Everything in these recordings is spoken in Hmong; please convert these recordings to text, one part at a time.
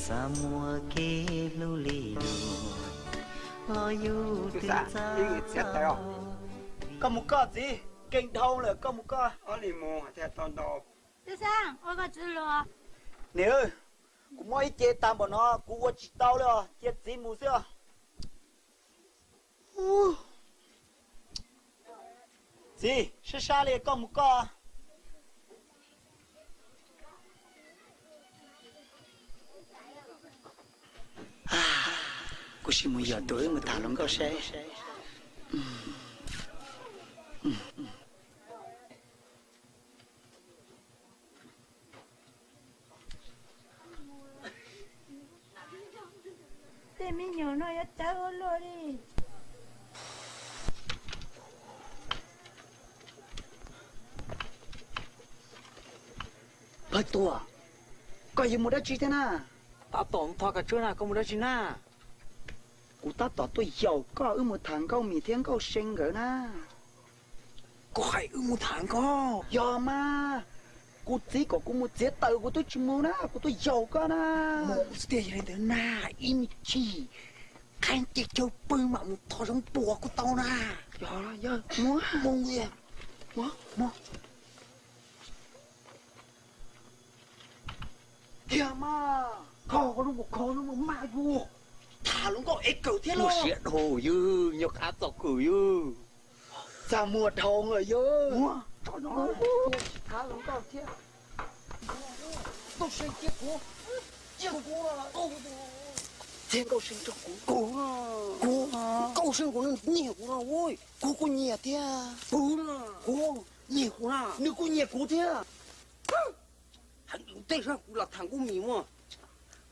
Xav muaj kev hlub li luag, los yus twb txawj. Koj mus koj txiv, keeg dhau lawm, koj mus koj. Ob li mus thiaj tau ntau. Tub Xeeb, ua koj txwv los. Niam, kuv muab ib ce tag npaum no kuv ua tsis tau li os, cia txiv mus xwb os. Txiv, sab sab li, koj mus koj. Kuv sim mus yos tus wb mus tham hluas nkauj seb. Tej me nyuam no yuav tawv ua luaj li. Pawg tuag, koj yuav mus dab tsi thiab na? Tab tom thov koj tsuab na, koj mus dab tsi na? Kuv tab tom tuaj yaum koj wb mus tham Nkauj Mim thiab Nkauj See nkawd na. Koj hais wb mus tham nkauj? Yog mas, kuv txiv kom kuv mus txiav taws kuv twb tsis mus na, kuv tuaj yaum koj na. Mus xwb tiag, yog li ntawd na, ib me chim qhab ces caug pw mam mus thov zoo puas kuj tau na. Yog, yog, mus, mus, mus. Tiag mas, kho koj lub mus kho lub mus mas yus tham hluas nkauj ev kawm thiab los. Siab dhau yus, nyob qab txoj kws yus. Txaj muag dhau lawm yus. Tham hluas nkauj thiab. Nkauj See cia kuv, cia kuv, txiav Nkauj See rau kuv. Kuv, kuv, Nkauj See kuv nws nyiag kuv no, kuv kuj nyiag thiab. Kuv, kuv nyiag kuv na, nws kuj nyiag kuv thiab. Hais lus tej zag kuv los tham Nkauj Mim mus.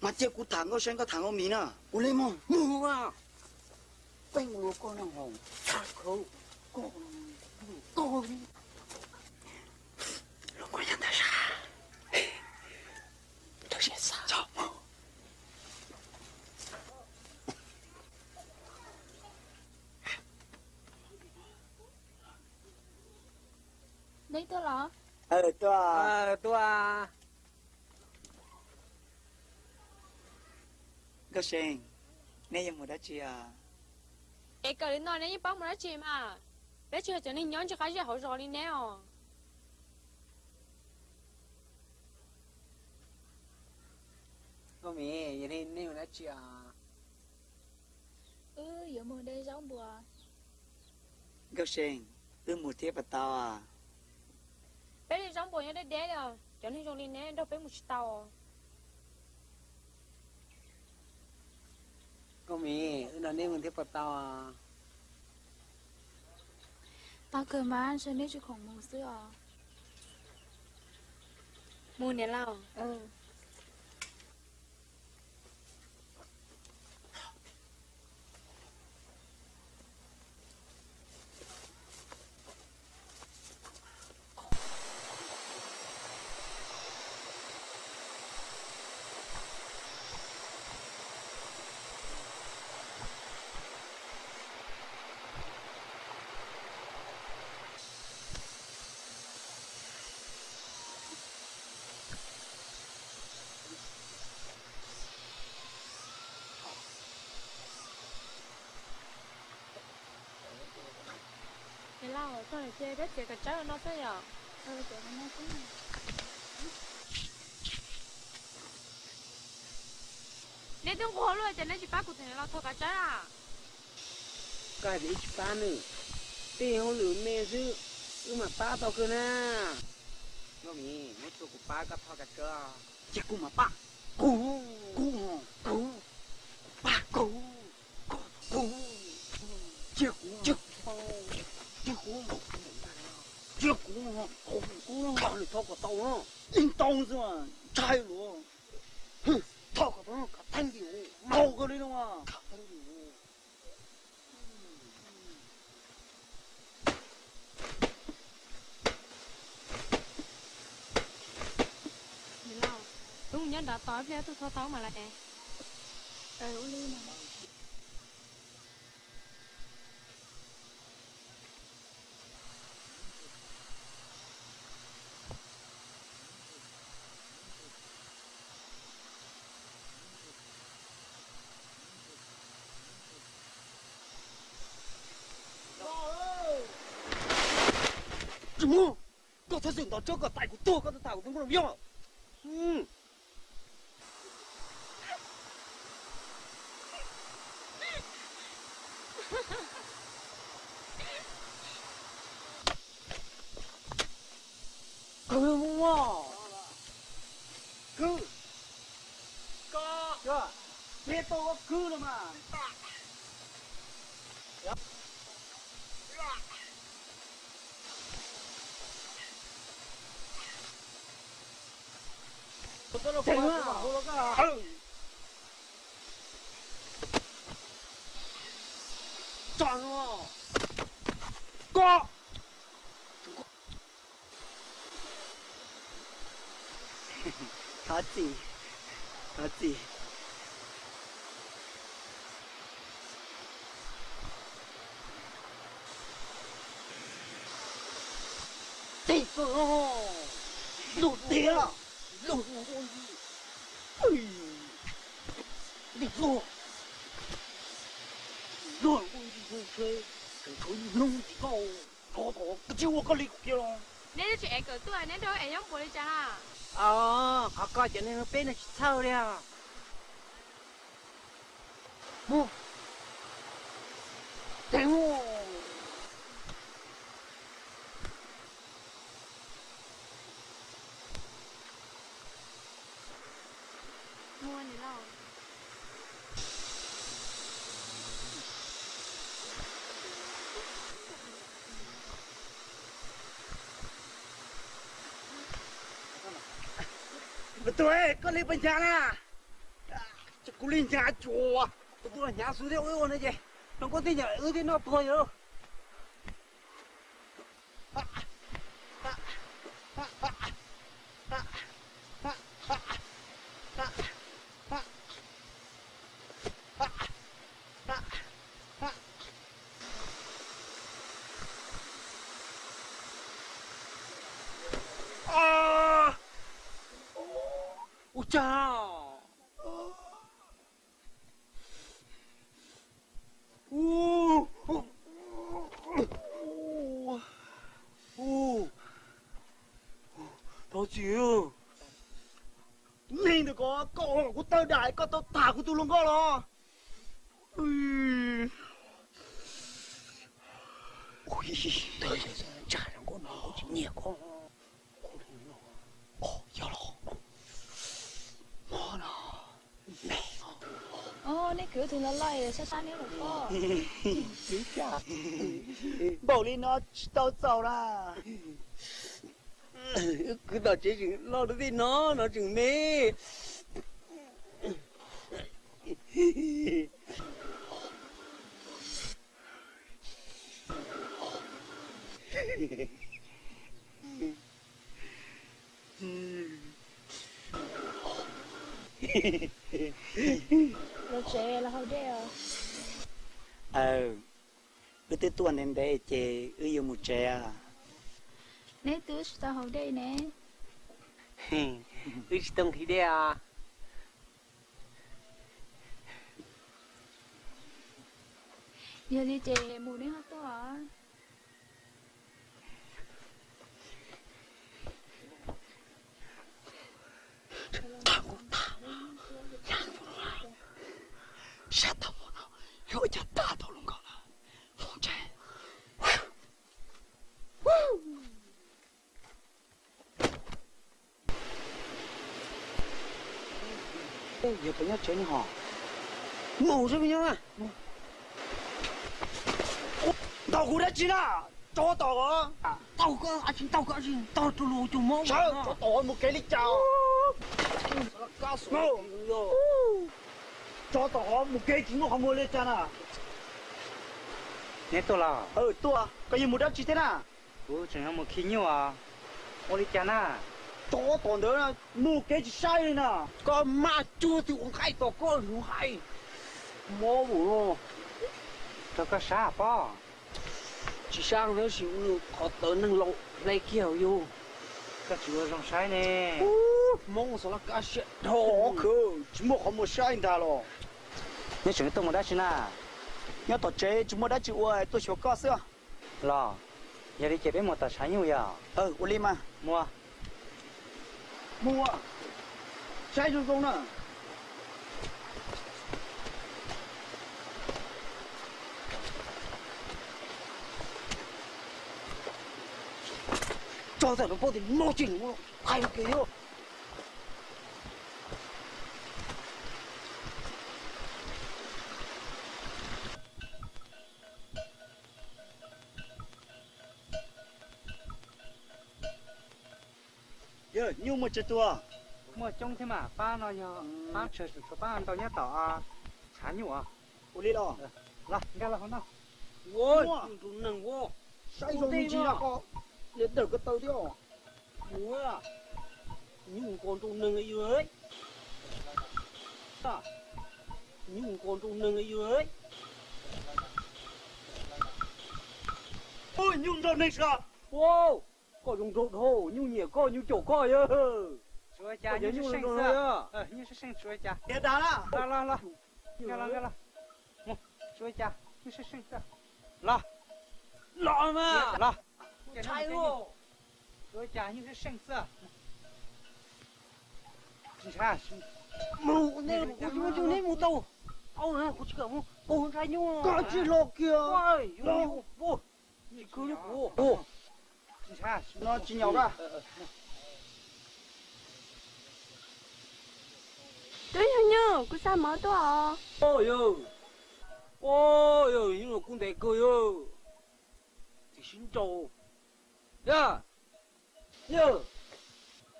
Mas cia kuv tham Nkauj See, koj tham Nkauj Mim na. Ua li mas mus a. Peb mus ua koj no hos, tham khaub koj, koj li. Los koj yog ntag sas. Rau siab xav. Neb tuaj los? Tuaj. Nkauj See, neb yuav mus dab tsi os? Es kawm li no neb yeej paub mus dab tsi mas? Peb tsis yog cov neeg nyob ntsis qab zej hauv zos li neb os. Nkauj Mim, yog li neb mus dab tsi os? Wb yuav mus de zaub npua. Nkauj See, wb mus thiab puas tau? Peb de zaub npua nyob deb deb li os, cov neeg zoo li neb nrog peb mus tsis tau. Nkauj Mim, wb nrog neb mus thiab puas tau? Tau kawg mas, ntshe neb tsis khoom mus xwb os. Mus niam laus. Niam laus, txog lawm ces peb txiav kav tsawb no xwb yom? Neb twb nquag luaj ces neb tsis pab kuv txiav los thau kav tsawb na. Koj hais tias wb tsis pab ne, tej hauj lwm me xwb, wb mam pab tau kawg na. Nkauj Mim, muab txhua kuv pab koj thau kav tsawb. Ces kuv mam pab. Kuv, kuv, kuv, pab kuv, kuv, cia kuv, cia kuv, cia kuv, cia kuv, kuv thau kom tau, yeej tau xwb mas ntshai luaj. Thau kom tau, khav theeb ntim, mau kawg li no mas. Niam laus, wb mus nyob nrad tos ib pliag tuaj thau tau mam los es. Mus, koj txhob txwm ntaus tsawb kom tais kuv tuag, koj tau tham kuv tus nkauj los yog. Khwv mus, khwv. Koj, peb tau koj khwv no mas. Tseem na. Tso no. Koj. Thov txim, thov txim. Txij koj lub tiag, lub, lig lub, lub ntsis ntshai, kawm kawg ib hnub tsis koj, koj tsis ua koj li kuv kiag los. Neb twb tsis ev kawm tuaj, neb nrog es nyob npuas li cas na? Qhov koj cov neeg peb no tsis txhawj li os. Mus. Tseem mus. Muaj ni lauj. Tus, koj li puas hnyav na? Ces kuv li hnyav cuag. Tus hnyav xwb thiab, wb ua no ces hluas nkauj tib nyam wb thiaj noj tuag yom. Ua cas? Thov txim, neeg ntawm ko, koj ua kom kuv tawg dam, koj tau tham kuv tus hluas nkauj los? Ua li, tawg tsam zoo nkauj no kuv tsis nyiam koj. Yog los, mob no. Os, nej kwv tus los loj sab sab neb los pob. Npaum li no tsis tau txaus na. Wb kwv tom tsev tseem loj rau tej no, no tseem me. Los tsev los haus dej os. Aw, wb twb tuaj ntev ntev ces wb yuav mus tsev. Neb twb tsis tau haus dej ne. Wb tsis tau nqhis dej os. Yog li ces mus neb ho tuaj. Sab tau no, yuav ua cas tag tau hluas nkauj lawm. Mus tsev. Yog puas nyob tsev ne ho? Mus xwb me nyuam. Ntaus kuv dab tsi na? Tsov tom os. Ntaus koj dab tsi, ntaus koj dab tsi, ntaus rau luag cug mob. Tsov tom mus kev li cas? Tsov tom mus kev tsis muaj qhov muag li cas na. Neb tuaj los? Tuaj, koj yuav mus dab tsi thiab na? Kuv tseem yuav mus khi nyuj os. Ua li cas na? Tsov tom ntawd mus kev tsis saib li na. Koj maj cuag tus ua nqaij tom koj lub hais. Mob mus no. Rau koj sab pob. Tsis sab tab sis qhov tawv neeg laus hle kiag yus. Koj tsis ua zoo saib ne. Hmoob xav laj kab siab dhau khawv tsis muaj qhov muag saib ntag los. Neb tseem tuaj mus dab tsi na? Nyob tom tsev tsis muaj dab tsi ua tuaj xyuas koj xwb. Los, Yog li ces peb mus tom tshav nyuj yog? Ua li mas. Mus. Mus, saib zoo zoo na. Tso tawm lub pob tim no tsis mus hais ke yog. Yog nyuj muaj tsawg tus? Muaj coob thiab mas, pab no yog pab tsawg, tshuav pab ntau nyob tom tshav nyuj os. Ua li los? Los nkag los hauv no. Ua, nyuj nrau neeg ua. Saib zoo me ntsis no, niam dawm ko taw thiab. Ua, nyuj nkaus nrau neeg li yus. Nyuj nkaus nrau neeg li yus. Nyuj nrau neeg sav. Koj zoo nraug dhau, nyuj nyiam koj, nyuj caum koj yog. Tsuav cas, nyuj seej xwb. Nyuj seej seej tsuav cas. Tiag tas na. Los los los. Nkag los nkag los. Mus, tsuav cas, nyuj seej seej xwb. Los. Los mas. Los. Tsuav cas, nyuj seej seej xwb. Mus, kuv tsis mus tau. Kuv tsis kam mus, kuv ntshai nyuj. Koj tsis los kiag. Tsis kwv li kuv. No tsis nyaum a. Twb yog nyuj, kuv xa mov tuaj os. Yog, yog nyuj los kub ntev kawg yog. Txiv sib nraus. Yog, yog,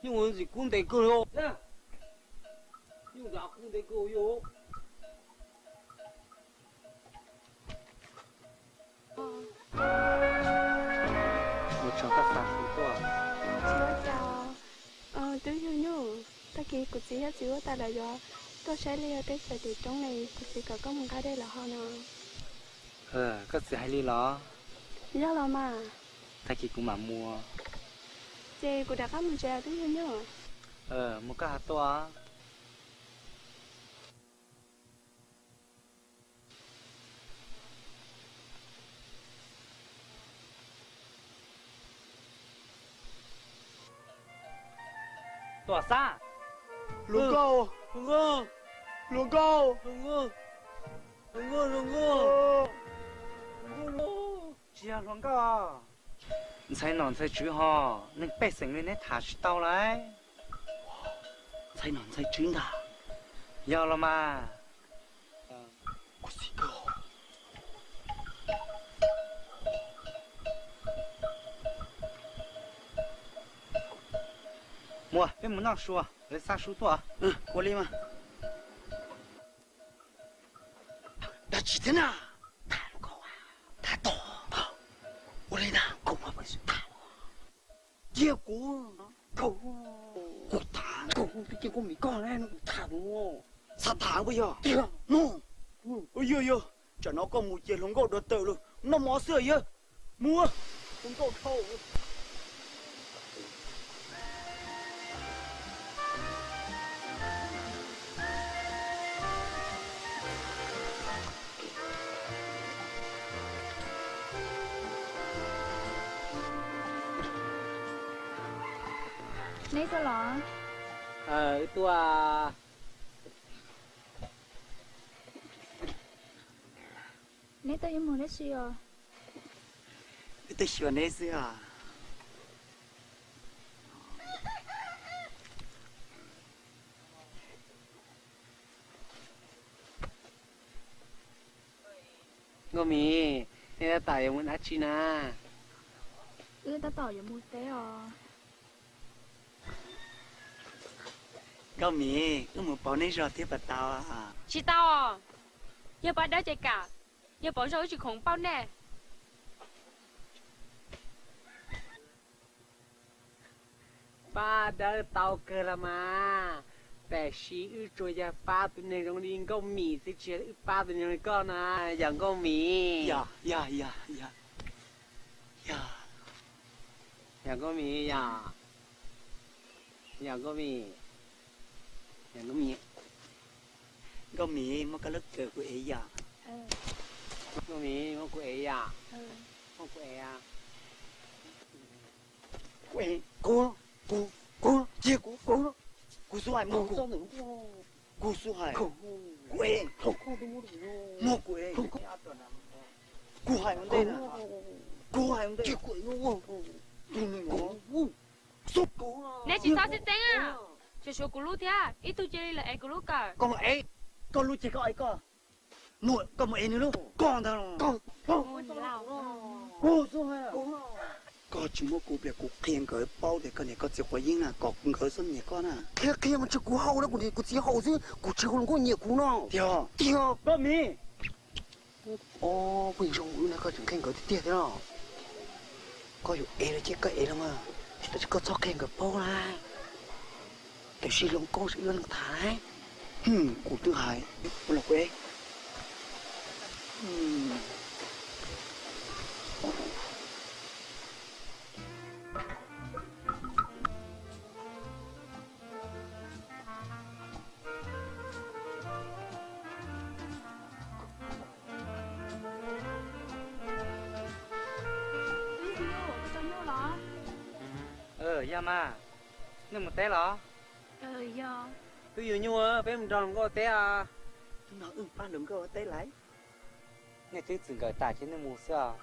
nyuj ntxim kub ntev kawg yog. Nyuj ntxim kub ntev kawg yog. Ua tsaug koj xa su tuaj. Tsis ua cas. Twb yog nyuj, tag kis kuv txiv thiab txiv huab tais lawv yuav tuaj saib li yog teb chaws tim roob ne, kuv txiv kom koj mus nqa dej los haus no. Koj txiv hais li los? Yog los mas. Tag kis kuv mam mus. Ces kuv rov qab mus tsev twb yog nyuj. Mus koj ho tuaj. Tuam Xab. Hluas nkauj. Hluas nkauj. Tsis yog hluas nkauj. Ntxhais nom ntxhais tswv ho, neeg pej xeem li neb tham tsis tau lauj. Ntxhais nom ntxhais tswv ntag. Yog los mas. Muaj, peb mus noj su, lawv xa su tuaj. Ua li mas. Dab tsi thiab na? Tham lus nkaus, tham tod. Ua li ntag, koj mas pab xwb tham. Cia kuv, kuv tham, kuv cia koj mis koj ne, kuv tham mus. Xav tham puas yog? Tiag no. Yog yog, tsam no koj mus ces hluas nkauj dog tawm lawm, noj mov xwb yog. Mus, hluas nkauj dhau. Neb tuaj los? Wb tuaj. Neb tuaj yuav mus dab tsi os? Wb tuaj xyuas neb xwb os. Nkauj Mim, neb tab tom yuav mus dab tsi na? Wb tab tom yuav mus teb os. Nkauj Mim, wb mus pauv neb zog thiab puas tau? Tsis tau. Yog pab dawb ces kam, yog pauv zog wb tsis khoom pauj nej. Pab dawb tau kawg los mas, tab sis wb tsuas yog pab tus neeg zoo li Nkauj Mim xwb, tsis yog wb pab tus neeg zoo li koj na, yog Nkauj Mim. Yog, yog, yog, yog. Yog Nkauj Mim, yog. Yog Nkauj Mim. Yog Nkauj Mim. Nkauj Mim, muab koj lub kawm kuv ev yom. Nkauj Mim, muab kuv ev yom. Muab kuv ev. Kuv, kuv, kuv, cia kuv, kuv, kuv xub hais, muab kuv, kuv xub hais, kuv es, muab kuv es, kuv hais ua ntej na, kuv hais ua ntej, tus nws, neb tsis txhob xib txeeb, tseem suav kuv lub thiab, ib tug cia li lawm es kuv lub kawm. Koj mus ev koj lub ces koj ev koj, koj mus ev nws lub, koj ntag los. Koj tsis muab kuv pliag kuv qhia nkawd paub tias koj niam koj txiv quav yeeb na, kom nkawd txhob nyiam koj na. Qhia qhia mas tsis kuv haus na, kuv niam kuv txiv haus xwb, kuv tsis haus los nkauj nyiam kuv no. Tiag, koj miv. Ob, pheej zoo wb na, koj tseem qhia nkawd tiag tiag thiab los. Koj yuav ev los ces koj ev los mas, tab sis koj txhob qhia nkawd paub na. Tam sim hluas nkauj sib ib leeg tham na. Kuv twb hais ua los kuv ev. Yog mas, nej mus teb los? Twb yog nyuaj, peb mus nrog hluas nkauj teb. Twb nrog wb pab hluas nkauj teb lawm. Nej twb txwm nkawm tas ces nej mus xwb os.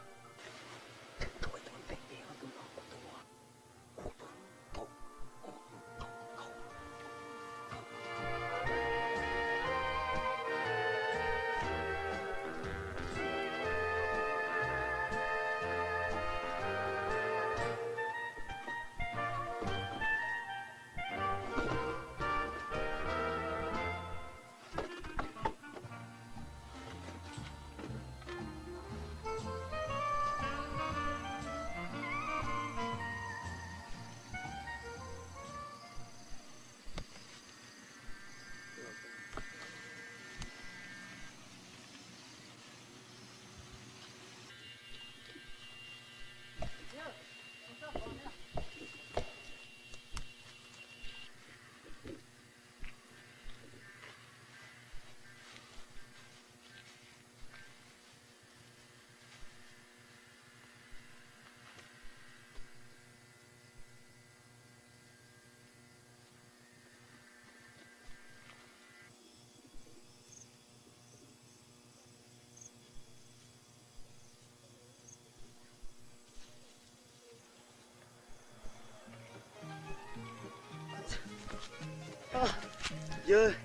Yawg,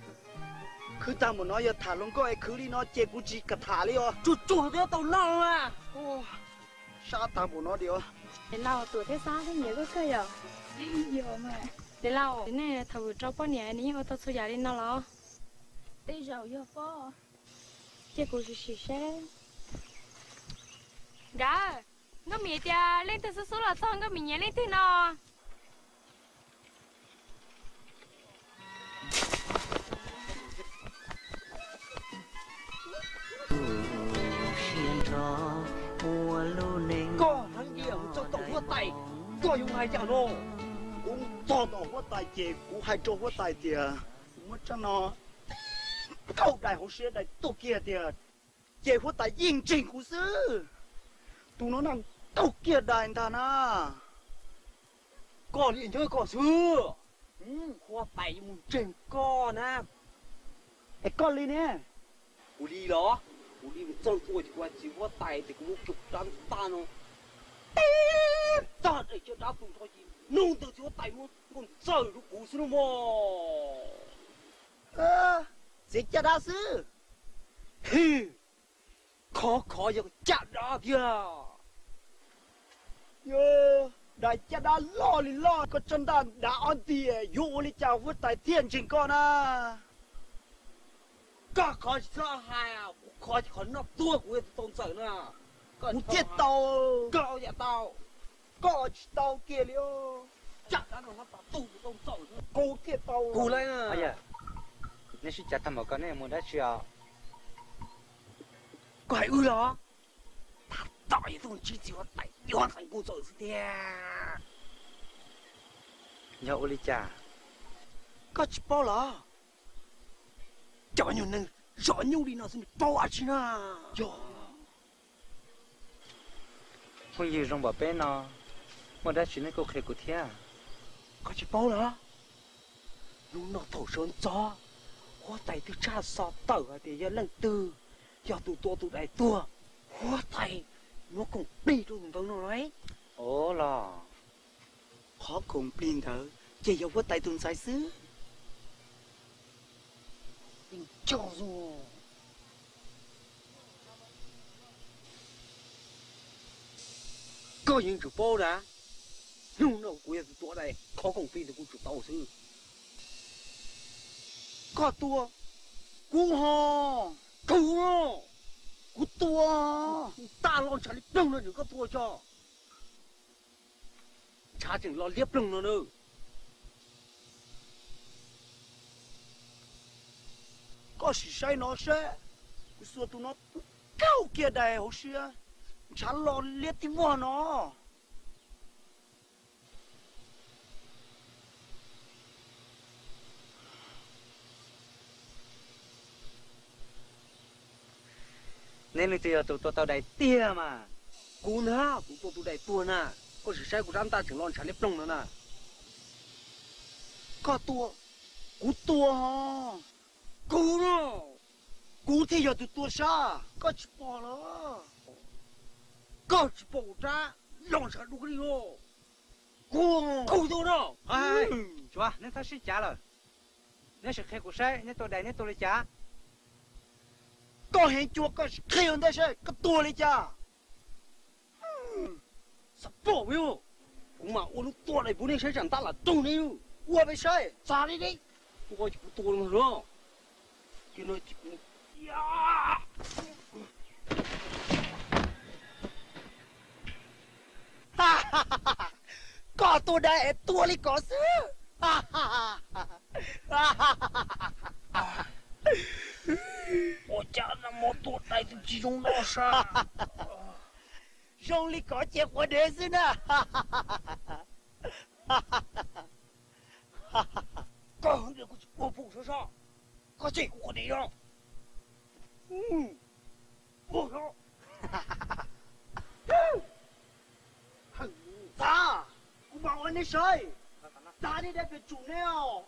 khwv tag npaum no yog tham hluas nkauj es khwv li no ces kuv tsis kam tham li os. Tsuag tsuag thiab tau noj mas. Sab tag npaum no diam. Niam laus, Tuam thiab Xab thiab nyiam koj kawg yom? Yog mas. Niam laus, nej thaum vwm rau poj niam nws yeej ua tau txhua yam li no los? Tej zaum yog pob. Cia kuv sim sim seb. Nkawd, Nkauj Mim tias leej twg xub xub los txog Nkauj Mim nyiam leej twg no. Koj heev diam mus txog tom huab tais, koj yuav hais cas no? Kuv txog tom huab tais ces kuv hais rau huab tais tias kuv muab tsab no kaub dais hauv siab dais tuaj kiag tiag, ces huab tais yeej ntseeg kuv xwb. Tus no na, kaub kiag dais ntag na. Koj li nyob koj xwb, huab tais yuav mus ntseeg koj na. Es koj li ne? Kuv li los, kuv li mus txog ntua ces kuv hais txiv huab tais tias kuv muab cov rab ntaj no teb tag daim caj dab tu nrho ces nug ntawd txiv huab tais muab nkauj ntxawm rau kuv xwb no mog. Txiav caj dab xwb. Hwm, khov khov yog caj dab tiag. Yog dais caj dab loj li loj, koj tsab ntaj dav ob ntiag, yuav ua li cas huab tais thiaj ntseeg koj na? Koj khov tsis txhob hais, kuv khov ces qhov noj tuag kuv tau ntxawm na. Kuv thiaj tau. Koj yam tau. Koj tsis tau kiag li os. Caj dab no hnab tas tu kuv tau ntxawm, kuv thiaj tau. Kuv lawm. Neb sib cav tag npaum ko neb mus dab tsi os? Koj hais wb los? Tab tom yuav tuaj ntsib txiv huab tais yuav ntxeev kuv ntxawm xwb tiag. Yog ua li cas? Koj tsis paub los? Cov nyuag neeg zov nyuj li no xwb nws paub dab tsi na? Yog phooj ywg zoo npaum peb no, Muaj dab tsi nej kuj qhia kuv thiab. Koj tsis paub los? Hnub no thaum sawv ntxov, huab tais twb tshaj xov tawm hais tias yog leej twg yog tus tua tus dais tuag, huab tais muab koom plig rau tus ntawd no lauj. Ov los, qhov koom plig ntawd ces yog huab tais tus ntxhais xwb. Koj yeej tsis paub na, hnub no kuv yog tus tua dais, qhov koom plig ntawd kuv tsum tau xwb. Koj tua, kuv ho, kuv, kuv tua, tag los ntshav li ploog no nws koj tua tso. Ntshav tseem los liab ploog no na. Koj sim saib no seb, kuv xuas tus no kaub kiag dais hauv siab, ntshav los liab tib vog no. Neb leej twg yog tus tua tau dais tiag mas? Kuv na, tus tua tus dais tuag na. Koj sim saib kuv rab ntaj tseem los ntshav liab ploog no na. Koj tua, kuv tua. Kuv no, kuv thiaj yog tus tua sab, koj tsis pom los? Koj tsis pom kuv rab los ntshav dub li os? Kuv, kuv tua no. Tsuav, neb txhob sib cav lawm. Neb sim qhia kuv saib neb tua dais neb tua li cas? Koj heev cuag koj sim qhia ntej saib koj tua li cas. Xav pom me, kuv mam ua lub tua dais puv nej saib tsam ntab lam tug ne. Ua peb saib, txav li ne. Ua ces kuv tua los. Koj tua dais es tua li ko xwb. Ua cas no mus tua dais twb tsis zoo no sas. Zoo li ko ces quav dev xwb na. Koj hwv tias kuv tsis ua pum sab sab, koj tseg kuv quav dev no. Tag, kuv mam ua nej saib. Tag nej dab pem tsum neb os.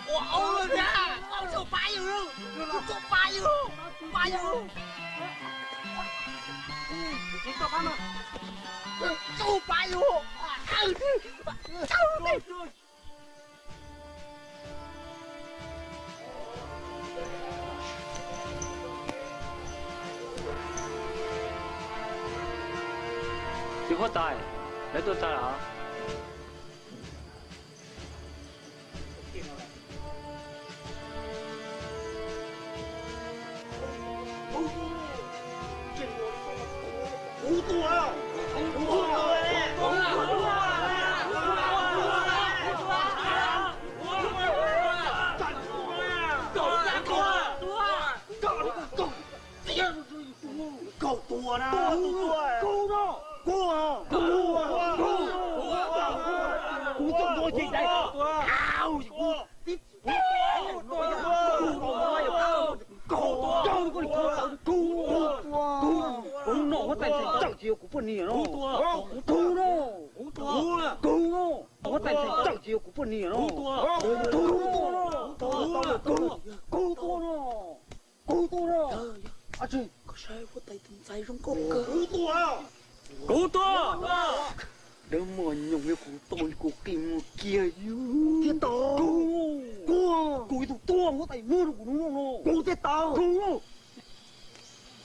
Ua au lawm na, au tsaug pab yus, tsaug pab yus, pab yus. Tsaug pab yus. Txiv huab tais, lawv tuaj txog lawm. Kaub tua na. Kaub tua. Kaub no. Kaub no. Kaub no. Kuv tua tua ces dais. Au, kuv tib tua. Kaub tua. Kaub tua. Kaub no, huab tais ntxhais tawm ces yog kuv poj niam no. Kaub no. Kaub no. Huab tais ntxhais tawm ces yog kuv poj niam no. Kaub tua no. Kaub tua no. Kuv tua no. Koj saib huab tais tus ntxhais zoo nkauj kawg. Kuv tua. Kuv tua. Dab mos nyoos li kuv tua li kuv qi muag kiag yus. Thiaj tau. Kuv, kuv, kuv ib tug tuaj huab tais muab rau kuv hnub no. Kuv thiaj tau. Kuv.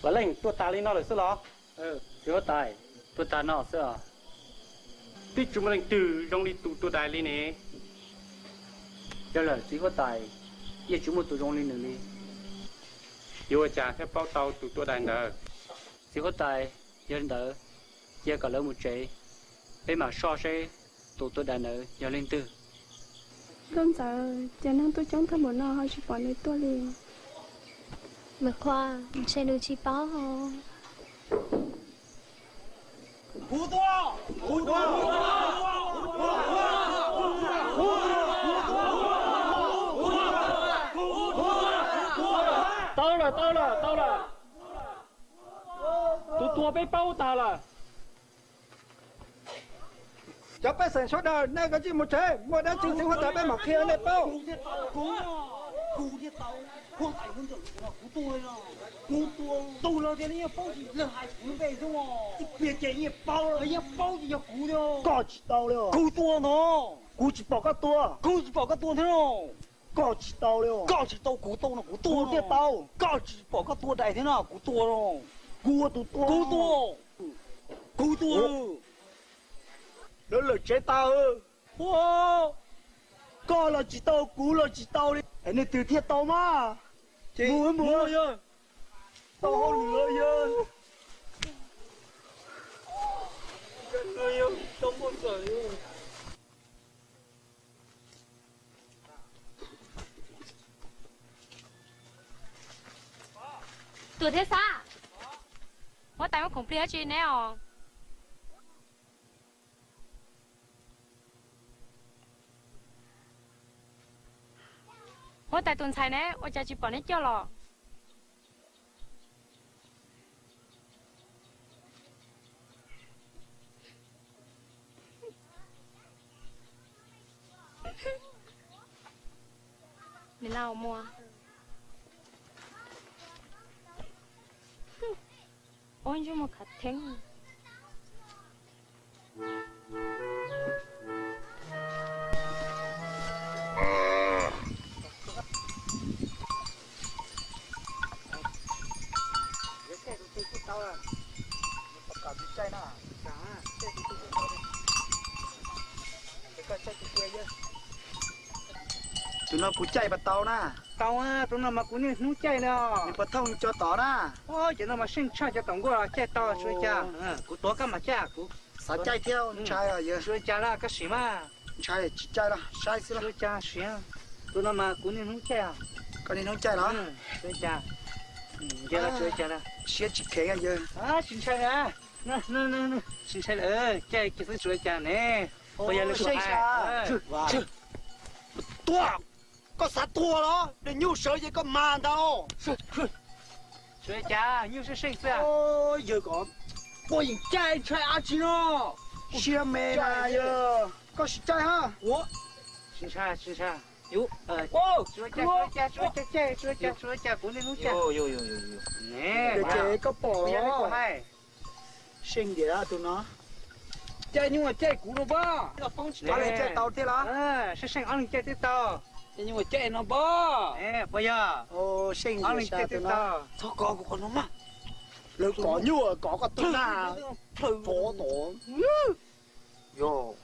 Puav leej tuaj tas li no lawm xwb los? Txiv huab tais, tuaj tas no xwb os. Twb tsis muaj leej twg zoo li tus tua dais li ne. Yog lawm txiv huab tais, yeej tsis muaj tus zoo li nws li. Yuav ua cas thiaj paub tau tus tua dais ntawd? Txiv huab tais, yog li ntawd, cia kom lawv mus tsev, peb mam soj seb tus tua dais ntawd yog leej twg. Nkauj ntxawm, cas neeg tuaj coob tag npaum no ho tsis pom nws tuaj li? Maiv Qhua, ntshe nws tsis paub. Kuv tua! Kuv tua! Ua peb paub tag lawm. Cov pej xeem sawv daws, nej kav tsij mus tsev, muaj dab tsi txiv huab tais peb mam qhia nej paub. Koj tsis tau li. Kuv tua no. Kuv tsis pom koj tua. Kuv tsis pom koj tua thiab no. Koj tsis tau li. Koj tsis tau, kuv tau no kuv tua thiaj tau. Koj tsis pom koj tua dais thiab no kuv tua no. Kuv ua tus tua. Kuv tua. Kuv tua. Lawv lawm tsev tag. Koj los tsis tau, kuv los tsis tau li. Es nej twg thiaj tau mas? Mus mus yog. Tau hauj lwm yog. Tuam thiab Xab, huab tais muab khoom plig dab tsi neb os? Huab tais tus ntxhais ne, ua cas tsis pom neb coj los? Nws laj ua muag. Ua ntsej muag khav theeb. Tus no kuv caij puas tau na? Tau, tus no mas kuv niaj hnub caij li. Nws puas thooj cov tom na? Cov no mas seej tshaj cov tom nkuaj caij tau tsis ua cas. Kuv tuav koj mas caij kuv. Xav caij thiab ntshai yog. Tsis ua cas lawm, koj sim mas. Ntshai tsis caij lawm, saib xwb lawm. Tsis ua cas, sim. Tus no mas kuv niaj hnub caij. Koj niaj hnub caij los? Tsis ua cas. Siab tsis kheev yog. Tsis ntshai lawm. Tsis ntshai lawm, caij kiag xwb tsis ua cas ne. Puas yog lawv kuv hais? Tua, koj xav tuag los? Niag nyuj sawv ces koj mas ntag. Tsis ua cas, nyuj seej seej xwb. Yawg ko, puas yeem caij ntshai dab tsi no? Siab me na yawg. Koj sim caij ha. Tsis ntshai, tsis ntshai. Tsis ua cas, tsis ua cas, caij, tsis ua cas, tsis ua cas, kuv niaj hnub caij. Ces koj pom los? Seej ntiag tus no. Caij nyuj caij kuv no pob. Ob leeg caij tau thiab los? Seej seej ob leeg caij twb tau. Caij nyuj caij no pob. Puas yog? Seej ob leeg caij twb tau. Txhob kov kuv qhov no mas. Lawv kov nyuj kov koj tus na. Tsov tom. Yog.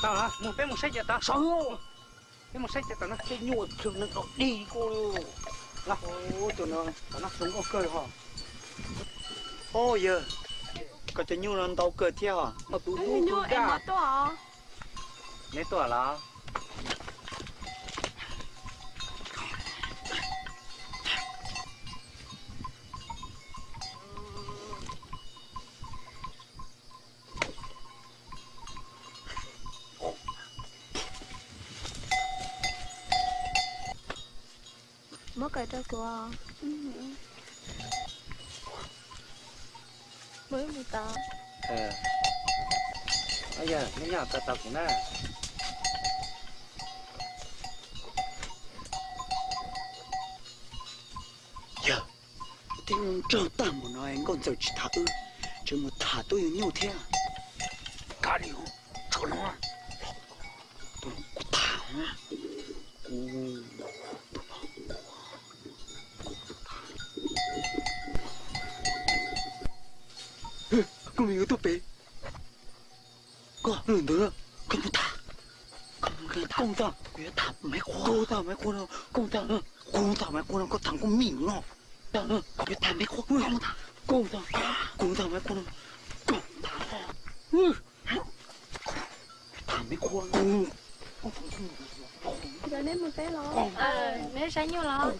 Tau, mus peb mus saib cov tod. Sawv. Peb mus saib cov tom no. Caij nyuj plhws neeg rau dig koj li. Tus no, tom no zoo nkauj kawg ho. Yawg, koj cov nyuj no ntau kawg thiab ho. Tus dub tus daj. Neb tuaj los? Muab kaw rau kuv. Muab ib mus tod. Yog, neb nyob kaw tau kuv na. Yog, tib nyuag nraug tag npaum no nkauj ntxawm tsis tham wb, tseem mus tham tub yug nyuj thiab. Kav liam, tso no, kuv tham, kuv Koj me yuav tuaj pem. Koj ntag, koj ntag, kuv yuav tham maiv qhuav, koj ntag, maiv qhuav no, koj ntag, kuv ntag maiv qhuav no, koj tham koj me no, koj yuav tham maiv qhuav, koj ntag, kuv ntag maiv qhuav no, koj ntag, tham maiv qhuav, kuv. Neb mus teb los? Neb saib nyuj los?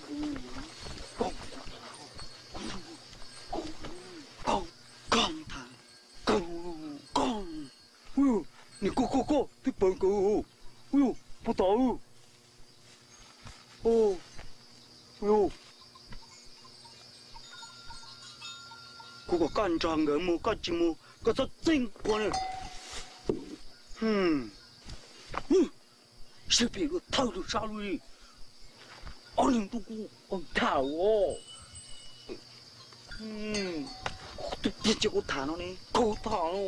Koj ntag, koj, koj, niam koj koj koj twb pawv nkaus, puag tom. Kuv kom koj nrog nkawd mus koj tsis mus, koj txhob txeeb kuv na. Siab phem luaj thawj lub sab lub li. Ob leeg ntuj kuv tham os. Tus tiag ces kuv tham no ne, kuv tham no.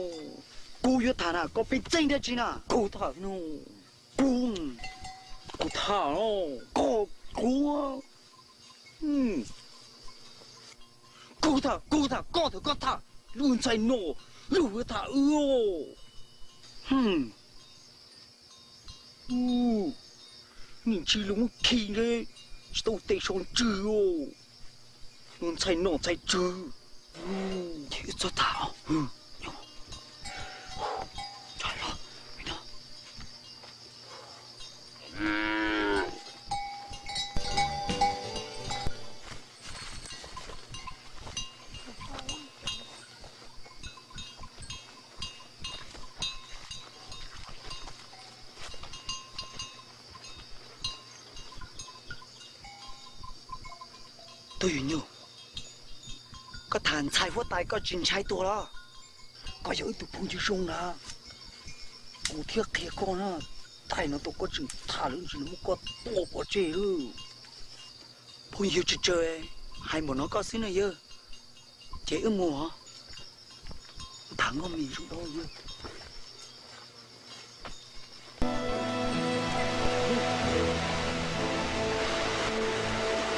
Kuv yuav tham na, koj pheej txeeb dab tsi na, kuv tham no. Kuv, kuv tham no, koj, kuv, kuv tham, kuv tham, koj tham, koj tham, lub ntxhais no, lub yuav tham wb. Nim ntsis los muab khi ntsej, tsis tau tes so ntswg os. Lub ntxhais nom ntxhais tswv. Ces wb txhob tham os. Tub Yus Nyuj, koj tham ntxhais huab tais koj tsis ntshai tuag los? Koj yog wb tus phooj ywg zoo na, kuv thiaj qhia koj na. Thaum no tau koj tseem tham lawm ntsis los muab koj tua pov tseg lawm. Phooj ywg tsawg tsawg hais npaum no koj xwb na yawg, ces wb mus os. Tham nkauj me zoo dua yawg.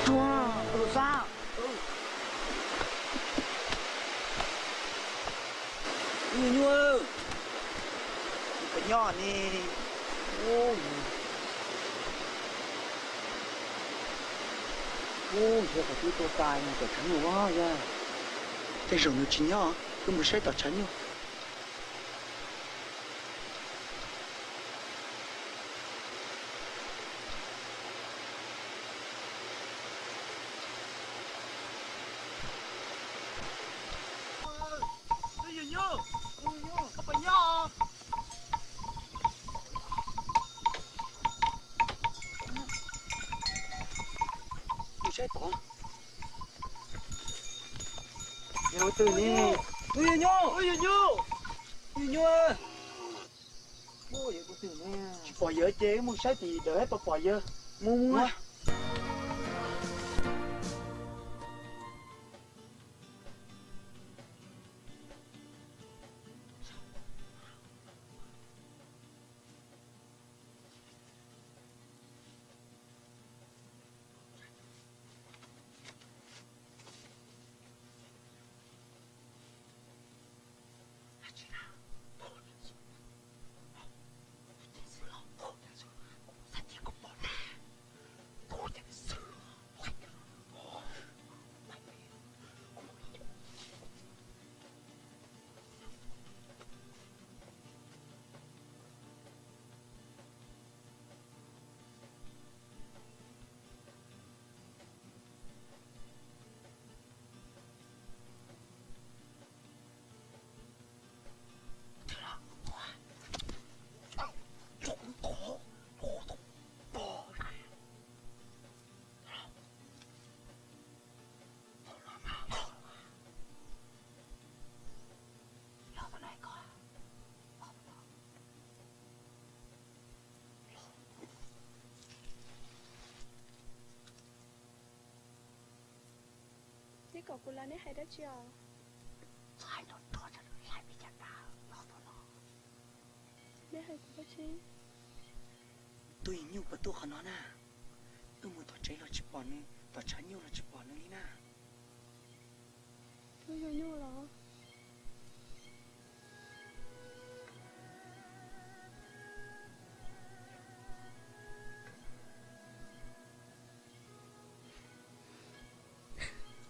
Tsuag, tus Xab. Nyuj, puas nyob ne? Ub, nrhiav qhov twg tua tais no tom tshav nyuj os yawg. Tej zaum nws tsis nyob, wb mus saib tom tshav nyuj. Mus saib tod. Yog tus twg ne? Tus yawg Nyuj, tus yawg Nyuj, tus yawg Nyuj. Tsis pom yawg ces wb mus saib tim dawm pom pom yawg. Mus mus. Neb kom kuv los neb hais dab tsi os? Neb hais kuv dab tsi? Tub Yus Nyuj puas tuaj qhov no na? Wb mus tom tsev los tsis pom nws, tom tshav nyuj los tsis pom nws li na. Tub Yus Nyuj los?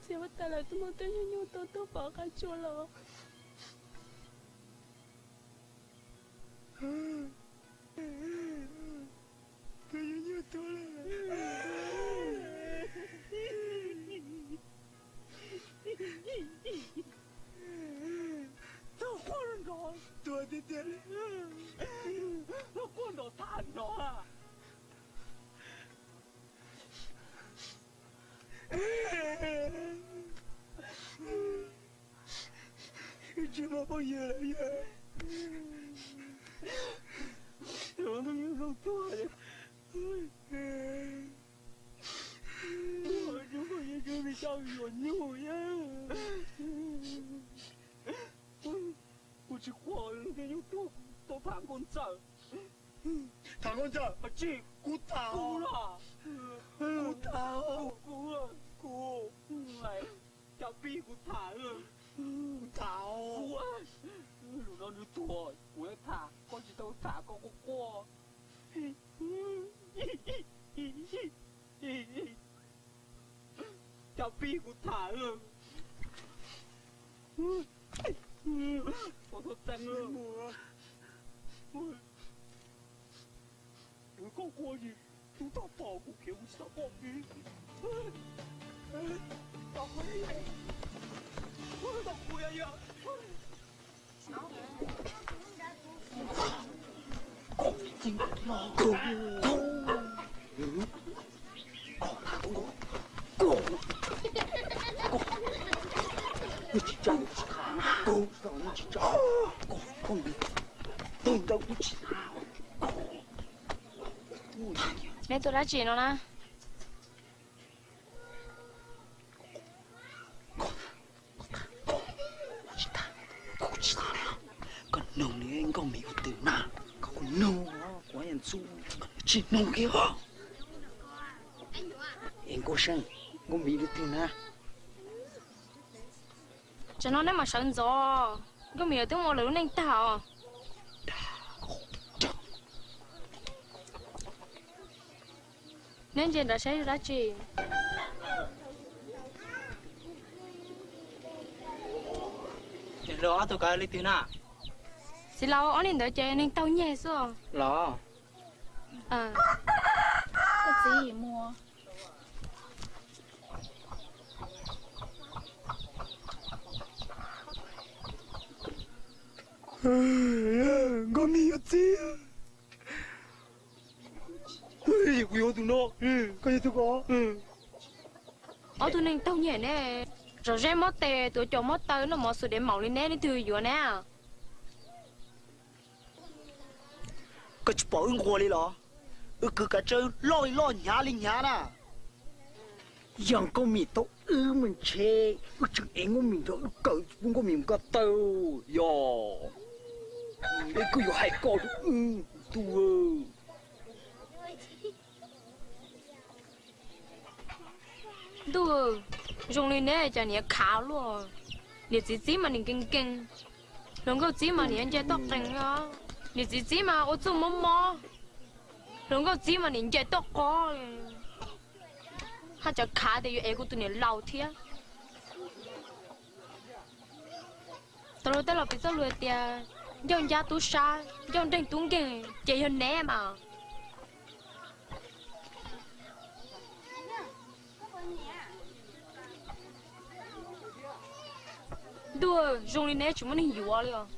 Txiv huab tais lawv twb muab Tub Yus Nyuj tua tuag pov qab tsua los. Txhob quaj nrov, tuag tiag tiag li. Txhob quaj nrov tham no. Tsis muaj phooj ywg lawm yog. Tus phooj ywg zoo tuag. Tus phooj ywg zoo li cov yuav nyuj yog. Kuv tsis quaj li, nyuj tuag tau tham nkauj ntxawm. Tham nkauj ntxawm, tsis kuv tham, kuv tham, kuv, kuv, cov pib kuv tham, kuv tham, kuv, lus no nws tuag kuv tham, koj tsis tau tham koj quaj quaj. Cov pib kuv tham, koj txhob txeeb. Koj quaj tsis tau pom kuv khiav kuv tsis tau pom. Neb tuaj dab tsi no na? Koj noog nkauj mis ua twg na? Koj kuj noog, kuv yeej ntxub, koj tsis noog kiag. Es nkauj seej, nkauj mis ua twg na? Tsam no neb mam sawv ntxov, nkauj mis twb mus ua lawv lub neej tag os. Neb ntsia nrad saib yog dab tsi. Los ob tug kav leej twg na? Txiv laus, ob leeg ntawd ces neeg taug nyiag xwb los. Koj txiv mus. Nkauj mis yuav txiv. Kuv yuav tus no, koj yuav tus ko. Ob tug neeg taug nyiag ne, zom zeb mob tes, tuav cos mob taw, noj mov xus dev maum li neb, leej twg yuav neb? Koj tsis pom wb nquag li los? Wb kwv kav tsawb loj li loj, hnyav li hnyav na. Yog nkauj mis tau wb mas ntshe wb tseem ev nkauj mis nrog wb kawm, pub nkauj mis mus ko taw. Yog, es koj yuav hais koj rau wb, ntuj. Ntuj, zoo li neb cas niam khav luaj. Niam txiv txib mas niam nkees nkees, hluas nkauj txib mas niam nce toj qees os. Niam txiv txib mas ua txuj mob mob, hluas nkauj txib mas niam nce toj qos. Haj tseem khav tias yuav ev kuv tus niam laus thiab. Tau lus tej laus piv txoj lus hais tias ncauj ncab tub sab, ncauj nreeg tub nkeeg, ces yog neb mas. Ntuj, zoo li neb tsis muaj neeg yuav li os.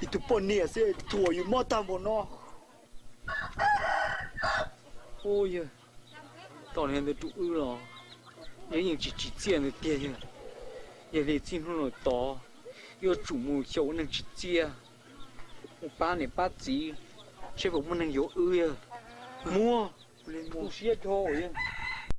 Ib tug poj niam xwb thuam yus mob tag npaum no. Ub yawg, tau li ntawd rau wb los, wb yeej tsis tsim txiaj ntawd tiag yawg. Yog li txij hnub no tod, wb yuav tsum mus xyaum ua neeg tsim txiaj, mus pab niam pab txiv, seb puas muaj neeg yuav wb yawg. Muab, tu siab dhau yawg.